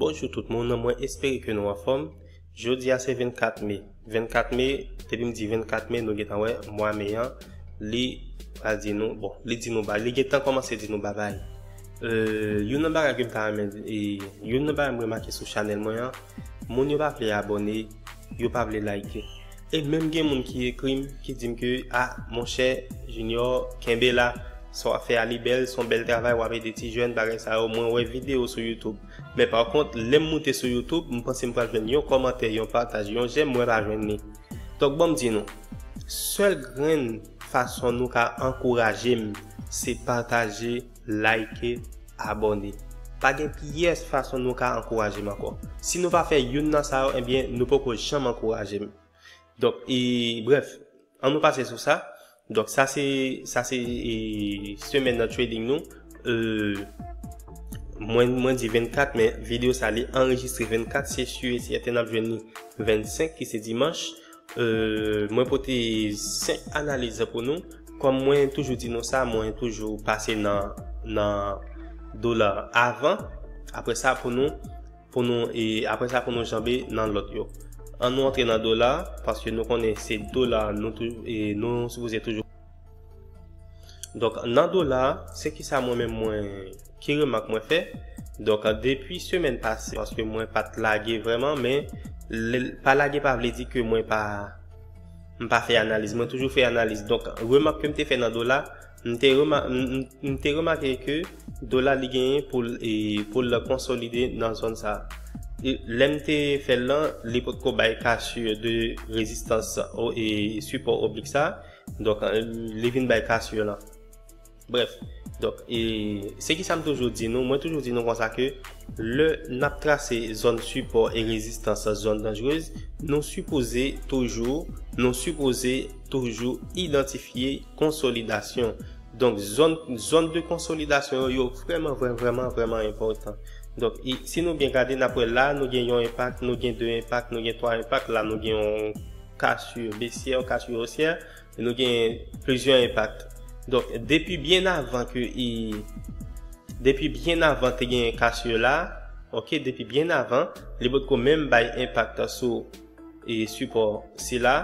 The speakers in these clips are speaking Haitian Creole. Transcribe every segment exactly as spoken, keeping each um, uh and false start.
Bonjou tout moun, mwen espere ke nou anfòm. Jodi a se vennkat me. Vennkat me, depi m di vennkat me, nou gentan wè mwa me an, li pral di nou, bon, li di nou ba, li gentan kòmanse di nou babay. Euh, youn nan bagay ke m ta renmen, e, youn nan bagay m remake sou chanèl mwen an, moun yo pa vle abòne, yo pa vle like. E menm gen moun ki ekri m, ki di m ke, "Ah, monchè, Junior, kenbe la, sa w ap fè a li bèl, se yon bèl travay, w ap ede ti jèn, bagay sa yo, mwen wè videyo sou YouTube." Men pa kont, lè m moute sou YouTube, m panse m pral jwenn yon kòmantè, yon pataj, yon jèm, mwen pa jwenn li. Donk, ban m di nou, sèl grenn fason nou ka ankouraje m, se pataje, like, abòne. Pa gen pyès fason nou ka ankouraje m ankò. Si nou pa fè youn nan sa yo, ebyen, nou poko janm ankouraje m. Donk, e, brèf, ann nou pase sou sa. Donk, sa se, sa se, e, semèn nan trading nou. Euh, mwen, mwen di vennkat, men videyo sa li anrejistre vennkat, se si e sèten n ap jwenn li vennsenk, ki se dimanch. Euh, mwen pote senk analiz pou nou. Kòm mwen toujou di nou sa, mwen toujou pase nan, nan dola avan. Apre sa, pou nou, pou nou, e apre sa, pou nou janbe nan lòt yo. Ann nou antre nan dola, paske nou konnen se dola, nou tou-, e nou sipoze toujou. Donk, nan dola, se ki sa mwen menm mwen, ki remak mwen fè? Donk, depi semèn pase, paske mwen pa t lage vrèman, men lè, pa lage pa vle di ke mwen pa, m pa fè analiz. Mwen toujou fè analiz. Donk, remak ke m te fè nan dola, m te rema-, m, m, m te remake ke dola li genyen pou l, e, pou l konsolide nan zòn sa. E lè m te fè l lan, li potko bay cassure de rezistans o, e sipò oblik sa. Donk, e, li vin bay cassure lan. Brèf, donk, e, se ki sa m toujou di nou, mwen toujou di nou konsa ke lè n ap trase zòn sipò e rezistans, zòn danjerez, nou sipoze toujou, nou sipoze toujou idantifye konsolidasyon. Donk, zòn, zòn de konsolidasyon yo, yo vrèman, vrè-, vrèman, vrèman enpòtan. Donk, e, si nou byen gade, n ap wè la, nou gen yon enpak, nou gen de enpak, nou gen twa enpak, la, nou gen yon cassure baissière, yon cassure haussière, nou gen plizyè enpak. Donk, depi byen avan ke i, depi byen avan te gen cassure la, ok, depi byen avan, li potko menm bay enpak sou, e, sipò sila.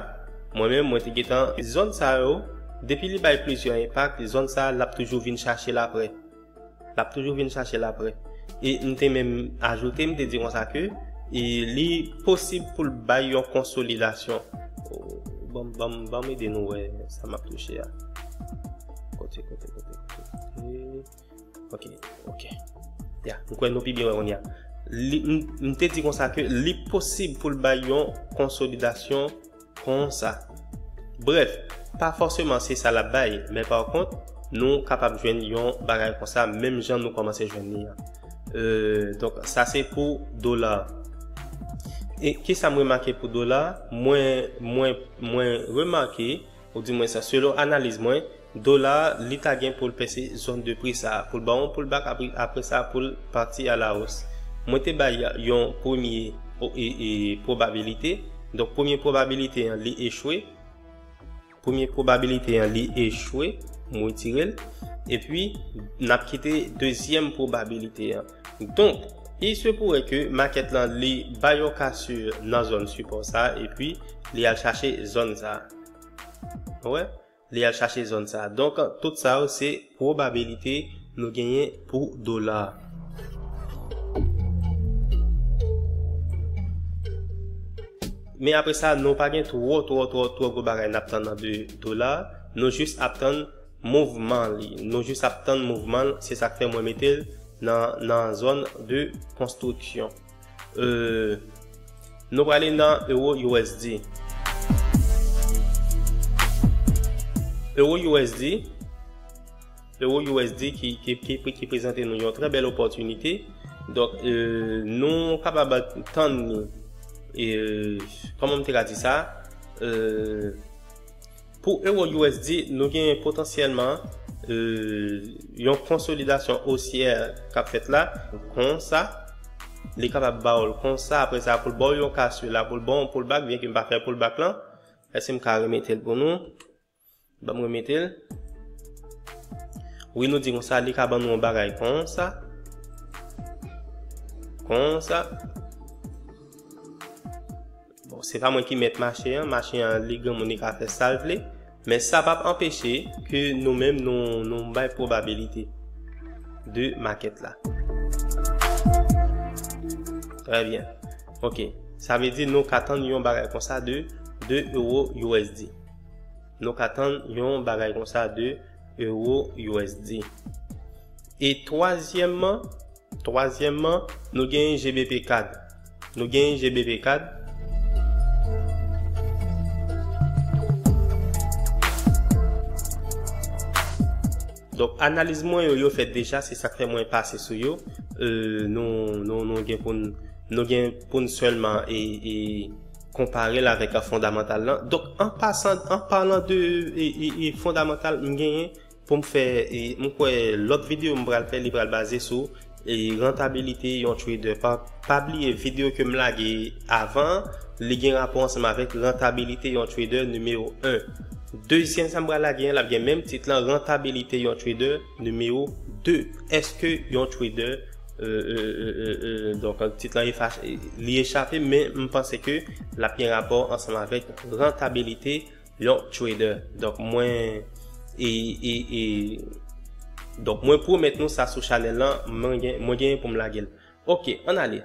Mwen menm, mwen te gentan, zòn sa yo, depi li bay plizyè enpak, zòn sa, l ap toujou vin chache l apre. L ap toujou vin chache l apre. E m te menm ajoute, m te di konsa ke, e li posib pou l bay yon konsolidasyon. Bon, ban m, ban m ede nou wè sa m ap touche a. Kote, kote, kote, kote, kote. Ok, ok. Ya, m kwè nou pi byen wè kounye a. Li, m, m te di konsa ke li posib pou l bay yon konsolidasyon konsa. Brèf, pa fòseman se sa l ap bay, men pa kont, nou kapab jwenn yon bagay konsa, menm jan nou kòmanse jwenn li an. Euh, donk, sa se pou dola. E ki sa m remake pou dola? Mwen, mwen, mwen remake, ou di mwen sa, selon analiz mwen, dola, li ta gen pou l pèse zòn de pri sa a, pou l ba yon pullback, apre, apre sa, pou l pati a la hausse. Mwen te bay yon premye, o, e, e, pwobabilite. Donk, premye pwobabilite an, li echwe. Premye pwobabilite an, li echwe. M retire l. Epi, n ap kite dezyèm pwobabilite an. Donk, il se pourrait ke makèt lan, li bay yon cassure nan zòn sipò sa a, epi li al chache zòn sa a. Ou wè? Li al chache zòn sa a. Donk, tout sa yo, se pwobabilite nou genyen pou dola. Men apre sa, nou pa gen twò, twò, twò, twò gwo bagay n ap tann nan de dola. Nou jis ap tann mouvman li. Nou jis ap tann mouvman l. Se sa k fè mwen mete l nan, nan zòn de konstriksyon. Euh, nou prale nan euro U S D. Euro U S D, euro U S D ki, ki, ki, ki prezante nou yon trè bèl opòtinite. Donk, euh, nou kapab tann li. E, euh, kòman m te ka di sa? Euh, Pou euro U S D, nou gen potansyèlman, euh, yon konsolidasyon osyè k ap fèt la, konsa, li kapab ba w l konsa, apre sa, pou l ba w yon cassure la, pou l ba w yon pullback, byenke m pa fè pullback lan, èske m ka remete l pou nou? Ban m remete l. Wi, nou di konsa, li ka ban nou yon bagay konsa. Konsa. Bon, se pa mwen ki mèt mache an, mache an li granmoun li ka fè sa l vle, men sa p ap anpeche ke nou menm nou, nou bay pwobabilite de makèt la. Trè byen. Ok. Sa vle di nou ka tann yon bagay konsa de de euro U S D. Nou ka tann yon bagay konsa de euro U S D. E twazyèmman, twazyèmman, nou gen G B P cad. Nou gen G B P cad. Donk, analiz mwen yo, yo fèt deja, se sa k fè mwen pase sou yo. Euh, nou, nou, nou gen pou n, nou gen pou n sèlman e, e konpare l avèk fondamantal lan. Donk, an pasan, an palan de e, e, e fondamantal, m genyen pou m fè, e, m kwè lòt videyo m pral fè, li pral baze sou, e, rantabilite yon trader. Pa, pa bliye videyo ke m lage avan, li gen rapò ansanm avèk rantabilite yon trader nimewo en. Dezyèm sa m pral lage an, l ap gen menm tit lan, rantabilite yon trader nimewo de. Èske yon trader, euh, euh, euh, euh, euh, donk, tit lan efa-, li echape, men m panse ke l ap gen rapò ansanm avèk rantabilite yon trader. Donk, mwen, e, e, e, donk, mwen pwomèt nou sa sou chanèl lan, mwen gen, mwen gen pou m lage l. Ok, ann ale.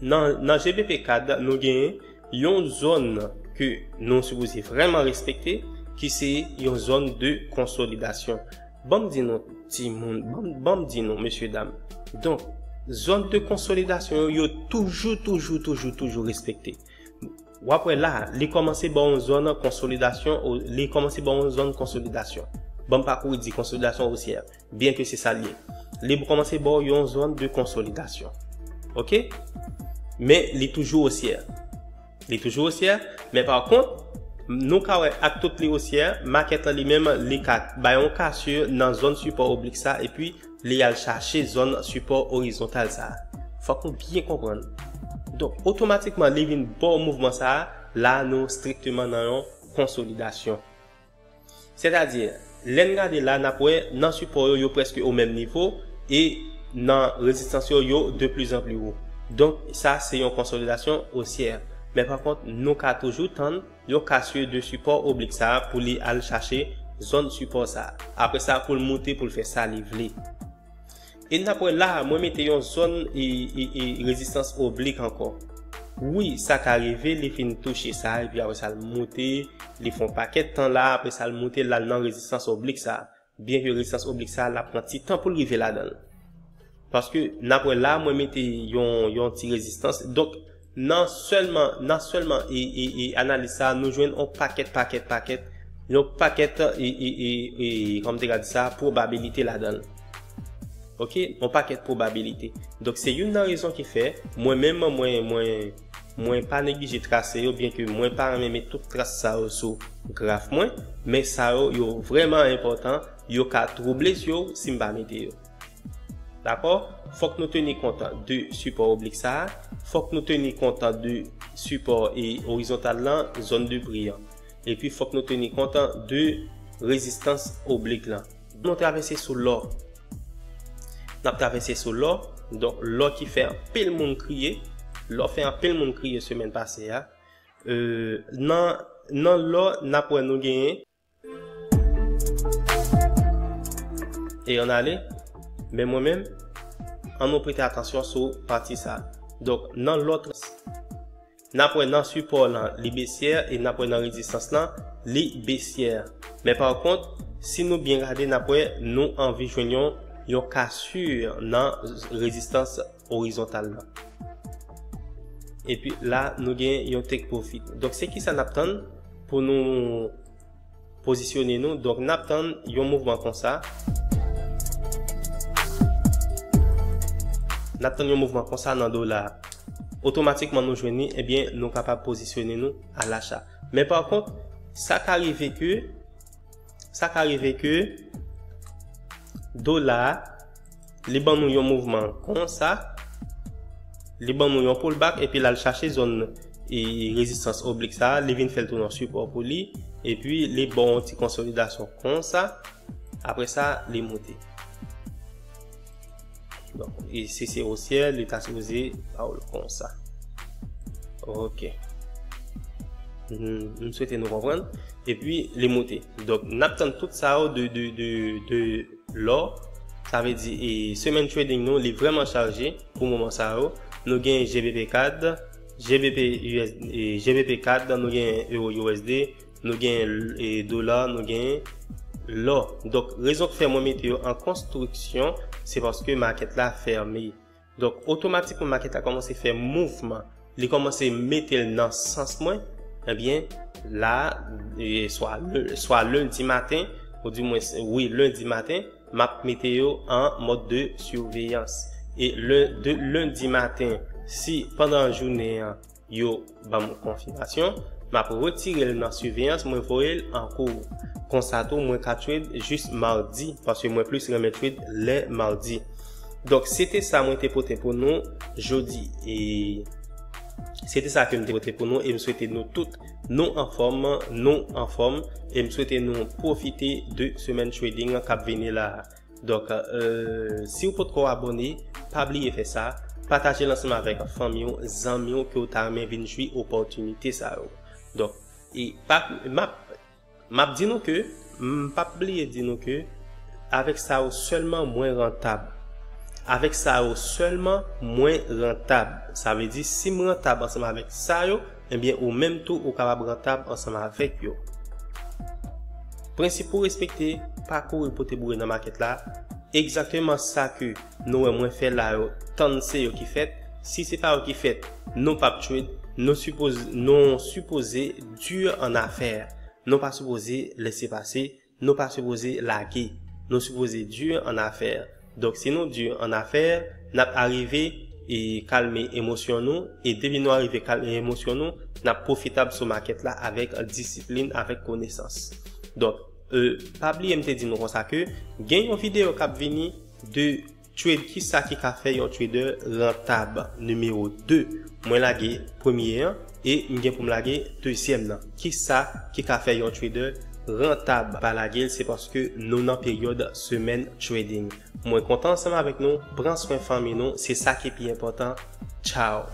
Nan, nan G B P cad, nou gen yon zòn ke nou sipoze vrèman respekte, ki se yon zòn de konsolidasyon. Ban m di nou, timoun, ban m, ban m di nou, mesye dam. Donk, zòn de konsolidasyon yo, yo toujou, toujou, toujou, toujou respekte. W ap wè la, li kòmanse ba w yon zòn konsolidasyon, o-, li kòmanse ba w yon zòn konsolidasyon. Ban m pa kouri di konsolidasyon osyè, byen ke se sa l ye. Li kòmanse ba w yon zòn de konsolidasyon. Ok? Men li toujou osyè. Li toujou osyè, men pa kont, nou ka wè ak tout li osyè, makèt lan li menm, li ka bay yon kasur nan zòn sipò oblik sa, epi li al chache zòn sipò orizontal sa a. Fòk nou byen konprann. Donk, otomatikman, li vin ba w mouvman sa a, la nou strikteman nan yon konsolidasyon. Sètadi, lè n gade la, n ap wè nan sipò yo, yo prèske o menm nivo, e nan rezistans yo, yo de plus en plus wo. Donk, sa se yon konsolidasyon osyè. Men pa kont, nou ka toujou tann yon kasur de sipò oblik sa a pou li al chache zòn sipò sa a. Apre sa, pou l moute, pou l fè sa li vle. E n ap wè la, mwen mete yon zòn e, e, e rezistans oblik ankò. Wi, sa ka rive, li fin touche sa, epi apre sa, l moute, li fè yon pakèt tan la, apre sa, l moute, l al nan rezistans oblik sa. Byen ke rezistans oblik sa, l ap pran ti tan pou l rive ladan l. Paske n ap wè la, mwen mete yon, yon ti rezistans. Donk, nan sèlman, nan sèlman e, e, e analiz sa, nou jwenn yon pakèt, pakèt, pakèt, yon pakèt, e, e, e, e, kòman m te ka di sa, pwobabilite ladan l. Ok? Yon pakèt pwobabilite. Donk, se youn nan rezon ki fè, mwen menm, mwen, mwen, mwen pa neglije trase yo, byen ke mwen pa renmen met tout tras sa yo sou graf mwen, men sa yo, yo vrèman enpòtan, yo ka twouble zye w si m pa mete yo. Dakò? Fòk nou teni kont de sipò oblik sa a, fòk nou teni kont de sipò e orizontal lan, zòn de pri an. Epi fòk nou teni kont de rezistans oblik lan. Nou travèse sou lò. N ap travèse sou lò. Donk, lò ki fè anpil moun kriye. Lò fè anpil moun kriye semèn pase a. Euh, nan, nan lò, n ap wè nou genyen. E ann ale. Men mwen menm, an nou prete atansyon sou pati sa. Donk, nan lòt, n ap wè nan sipò lan, li besyè, e n ap wè nan rezistans lan, li besyè. Men pa kont, si nou byen gade, n ap wè nou anvi jwenn yon, yon kasur nan rezistans orizontal lan. Epi la, nou gen yon take profit. Donk, se kisa n ap tann pou nou pozisyone nou? Donk, n ap tann yon mouvman konsa. N ap tann yon mouvman konsa nan dola a. Otomatikman, nou jwenn li, ebyen, nou kapab pozisyone nou alacha. Men pa kont, sa ka rive ke, sa ka rive ke dola a, li ban nou yon mouvman konsa, li ban nou yon pullback, epi l al chache zòn e rezistans oblik sa a, li vin fè l tounen yon sipò pou li, epi li ba w yon ti konsolidasyon konsa, apre sa, li moute. Donk, e si se osyè, li ta sipoze ba w l konsa. Ok. M, m swete nou konprann. Epi, li moute. Donk, n ap tann tout sa yo de, de, de, de lò. Sa vle di, e, semèn trading nou, li vrèman chaje pou moman sa yo. Nou gen G B P CAD, G B P U S, e, G B P CAD, nou gen euro U S D, nou gen, e, dola, nou gen lò. Donk, rezon k fè mwen mete yo an konstriksyon, se paske makèt la fèmen. Donk, otomatikman, makèt la kòmanse fè mouvman. Li kòmanse mete l nan sans mwen. Ebyen, la, e, swa, swa lendi maten, ou di mwen, wi, lendi maten, m ap mete yo an mòd de siveyans. E de lendi maten, si pandan jounen an, yo ban m konfimasyon, m ap retire l nan siveyans, mwen voye l an kou. Konsa tou, mwen ka trade jis madi, paske mwen plis renmen trade lè madi. Donk, se te sa mwen te pote pou nou jodi. E se te sa ke m te pote pou nou, e m swete nou tout, nou anfòm, nou anfòm, e m swete nou pwofite de semèn trading k ap vini la. Donk, e, si w potko abòne, pa bliye fè sa, pataje l ansanm avèk fanmi w, zanmi w ke w ta renmen vin jwi opòtinite sa yo. Donk, e pa, m ap, m ap di nou ke, m p ap bliye di nou ke, avèk sa yo sèlman mwen rantab. Avèk sa yo sèlman mwen rantab. Sa vle di, si m rantab ansanm avèk sa yo, ebyen, ou menm tou, ou kapab rantab ansanm avèk yo. Prensip pou respekte, pa kouri pote boure nan makèt la. Egzakteman sa ke nou wè mwen fè la yo, tann se yo ki fèt. Si se pa yo ki fèt, nou p ap trade, nou sipoze, nou sipoze di an afè. Nou pa sipoze lese pase, nou pa sipoze lage. Nou sipoze di an afè. Donk, si nou di an afè, n ap arive e kalme emosyon nou, e depi nou arive kalme emosyon nou, n ap pwofitab sou makèt la avèk disiplin, avèk konesans. Donk, e, pa bliye m te di nou konsa ke gen yon videyo k ap vini de trade, kisa ki ka fè yon trader rantab, nimewo de. Mwen lage premye an e m gen pou m lage dezyèm nan. Kisa ki ka fè yon trader rantab? Pa lage l, se paske nou nan peryòd semèn trading. Mwen kontan ansanm avèk nou. Pran swen fanmi nou, se sa ki pi enpòtan. Tchao.